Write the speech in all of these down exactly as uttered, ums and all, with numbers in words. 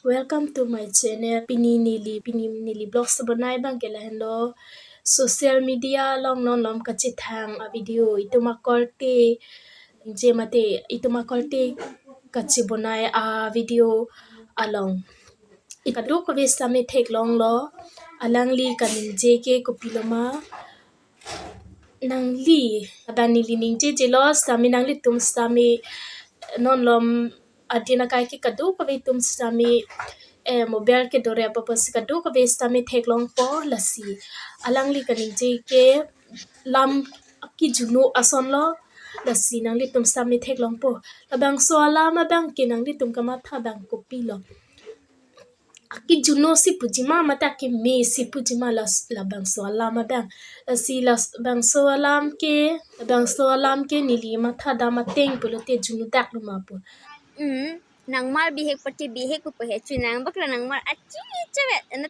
Welcome to my channel. Pini neli, pini neli vlogs bonai abang ke lahenlo. Social media along non lom kachethang a video, itum akorte, je mate itum akorte kachebonai a video along. Kadokave sitame theklonglo, alangli kaningje ke kopiloma. Nangli, ada neli ningjejelo sitame nanglitum sitame non lom adin akai ke kadokave atum sitame, eh, mobile kedorep apotsi kadokave sitame theklongpo lasi. Alangli kaningje ke lam kijuno asonlo lasi nanglitum sitame theklongpo. Labangso alam abang ke nanglitum kamatha abang kopilo. Akijuno si pujima mate akeme si pujima las-, labangso alam abang. Lasi labangso alam ke, labangso alam ke neli mathadam ateng pulote juno dakloma pu. Hmm, nangmar bihek pati bihek pupo he chu nang bakla nangmar achi chevet. Ana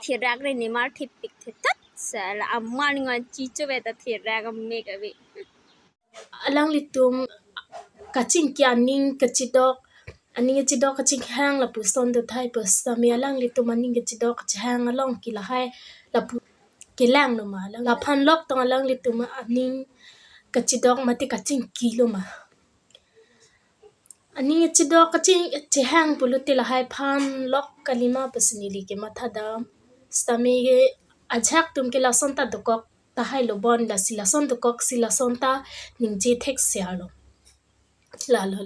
thirak re nimar thipik thitat sala amar ningan chi chevet athirak amek ave. Alanglitum kachingki aning kachidok, aning kachidok kachinghang lapuson do thai pusitame alanglitum aning kachidok kachihang along ke lahai lapu kelangloma alang. Laphan lok tong alanglitum aning kachidok mate kachingkiloma. Aning kachidok kaching chihang pulote lahai phan lok kalima pusi neli ke mathadam. Sitame ke ajak atum ke lason ta dokok tahai lo bon lasi lason dokok si lason ta ningje thekser lo. Lalo.